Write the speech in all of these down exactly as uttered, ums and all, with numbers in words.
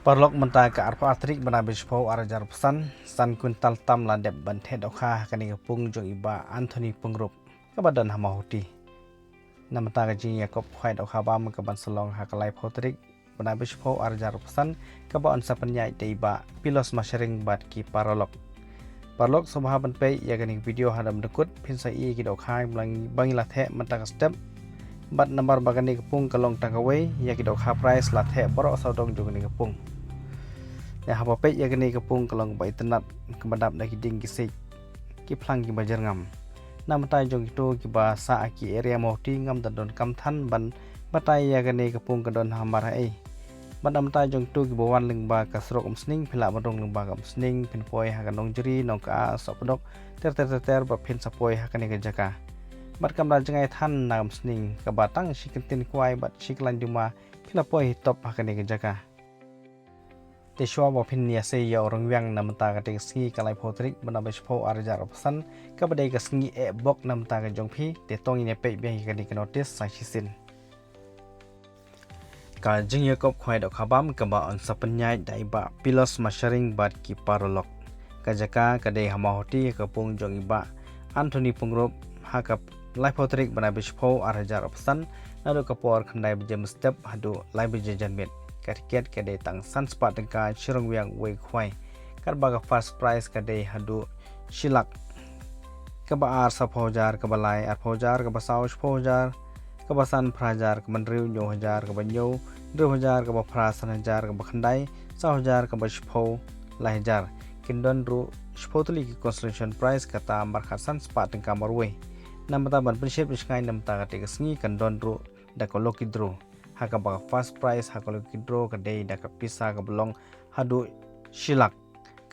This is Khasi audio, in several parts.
Paralok, mynta ka arphew ar tarik bnai ba shiphew ar hajar arphew san, san kwintal tam la dep ban theh dohkha ha kane ka pung jong i Bah Anthony Pyngrope kaba don ha Mawhati. Na mynta ka jingïakob khwai dohkha bam kaban sa long ha ka laiphew tarik bnai ba shiphew ar hajar arphew san, kaba yn sa pynïaid da i Bah Pilos Masharing bad ki paralok. Paralok, sngewbha ban peit ïa kane ka video haduh ban da kut, phin sa i ki dohkha ba ngi la theh mynta ka step. Bad namar ba kane ka pung ka long tang kawei, ïa ki dohkha prize la theh baroh sawdong jong kane ka pung. Ïa haba peit ïa kane ka pung ka long kaba itynnad, kaba dap da ki dieng ki siej, ki phlang kiba jyrngam. Na bynta jong kito kiba sah ha ki area Mawhati ngam da donkam than ban batai ïa kane ka pung ka don hamar haei. Bad na bynta jong kito kiba wan lyngba ka surok Umsning, phin lah ban rung lyngba ka Umsning, phin poi ha ka Nongjri, Nongka, Sohpdok, ter ter ter ter, bad phin sa poi ha kane ka jaka. Bad kam da jngai than na ka Umsning, kaba tang shi kyntien kwai bad shi khlaiñ duma, phin lah poi hi top ha kane ka jaka. Te shuwa ba phin ïasei ïa u rangwiang na mynta katei ka sngi ka laiphew tarik bnai ba shiphew ar hajar arphew san, kaba dei ka sngi eh bok na mynta ka jong phi, te to ngin ïa peit biang ïa kane ka notice sa shisien. Ka jingïakob khwai dohkha bam kaba yn sa pynïaid da i Bah Pilos Masharing bad ki paralok. Ka jaka ka dei ha Mawhati, ka pung jong i Bah Anthony Pyngrope, ha ka laiphew tarik bnai ba shiphew ar hajar arphew san, naduh ka por khyndai baje mynstep haduh lai baje janmiet. Ka tiket ka dei tang san spah tyngka shi rangwiang wei khwai. Katba ka first prize ka dei haduh shi lak. Kaba ar sawphew hajar, kaba lai arphew hajar, kaba saw shiphew hajar, kaba san phra hajar, kaba hynriew hynñiew hajar, kaba hynñiew hynriew hajar, kaba phra san hajar, kaba khyndai saw hajar, kaba shiphew lai hajar. Kin don ruh shiphew tylli ki consolation prize, kata markhat san spah tyngka marwei. Na bynta ban pynshit pynshngaiñ na bynta katei ka sngi kan don ruh da ka lucky draw. Ha kaba ka first prize ha ka lucky draw ka dei da ka pisa kaba long haduh shi lak.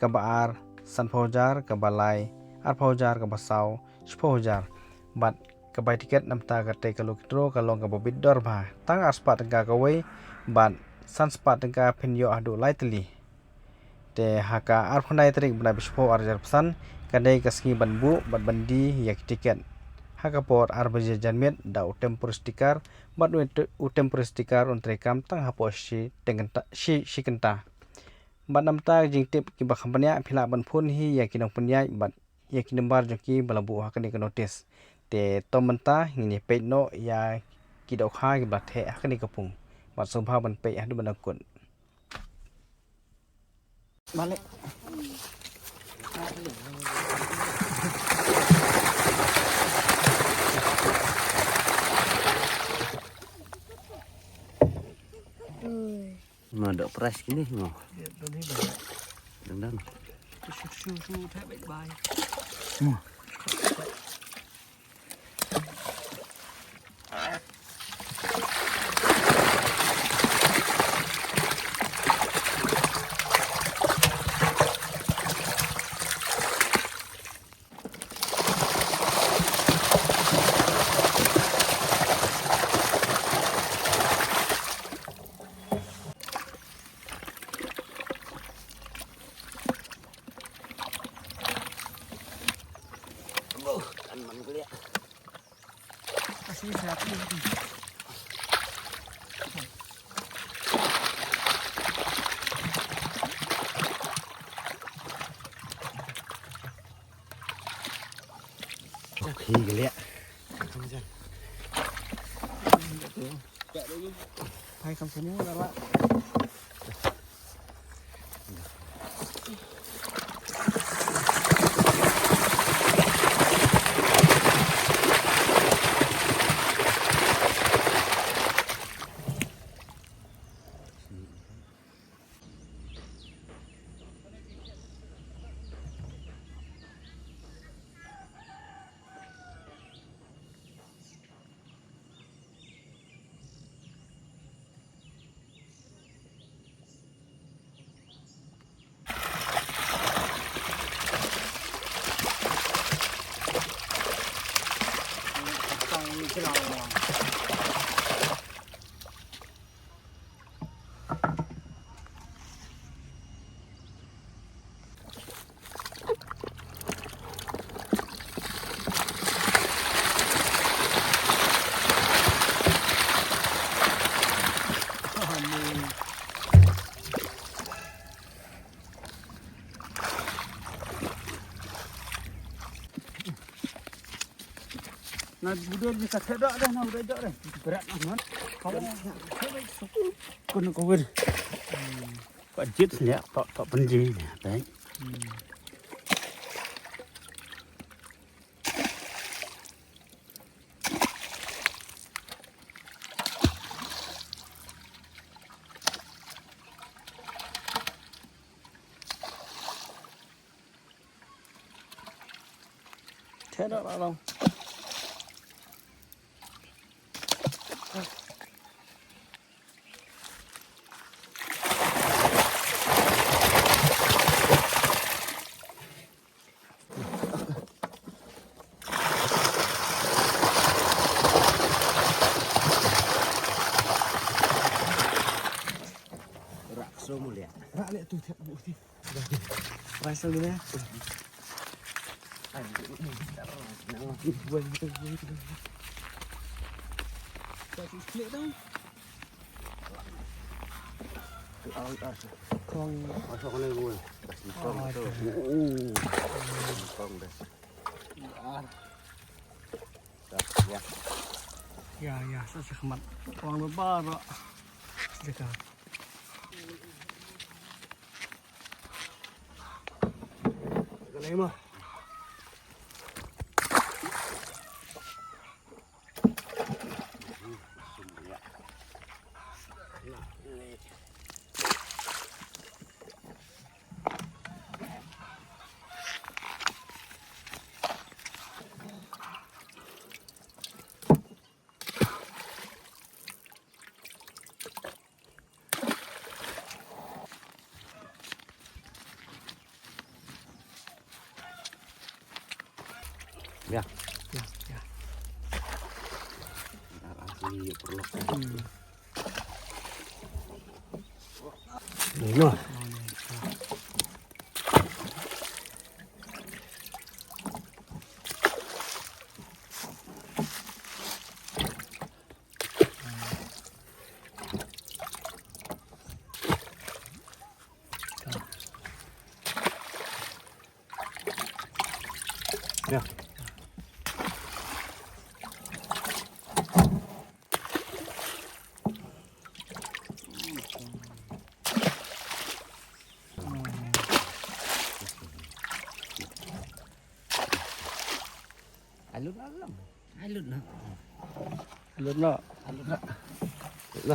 Kaba ar sanphew hajar, kaba lai arphew hajar, kaba saw shiphew hajar. Bad ka bai tiket na bynta katei ka lucky draw ka long kaba bit dor bha, tang ar spah tyngka kawei, bad san spah tyngka phin ïoh haduh lai tylli. Te ha ka arphew khyndai tarik bnai ba shiphew ar hajar arphew san, ka dei ka sngi ban buh bad ban die ïa ki tiket. Ha ka por ar baje janmiet da u temporary sticker, bad u te-, u temporary sticker un treikam tang hapoh shi teng kynta, shi, shi kynta. Bad na bynta jingtip kiba kham bniah, phi lah ban phone hi ïa ki nongpynïaid bad ïa ki number jong ki ba la buh ha kane ka notice. Te to mynta ngin ïa peit noh ïa ki dohkha kiba la theh ha kane ka pung. Bad sngewbha ban peit haduh ban da kut. Balik. Ui. Nga dok prize kine mo. Dang dang. Shu shu shu thep bye bye. Mo. Okay, ka liah. Hai kam sini lah. Na budor ni ka thedok deh, na budor dok deh. Berat amat. Kau. Kun kau wir. Kau jit sini, tok tok penji ni, baik. Thedok lah long. Rak so mulia. Rak lek tu thiap bu ti. Rak so gini. Kong. Masuk ni gue. Oh, kong dah. Ya, ya, sa sa khmat. Kong lebar. Sedekah. Ka lei mo. Ya. Ya, ya. Nah, asli ya perlu. Hmm. Ini mah. Oh, ya. Ya. Alut na lang. Alut na. Alut na. Alut na. Alut na.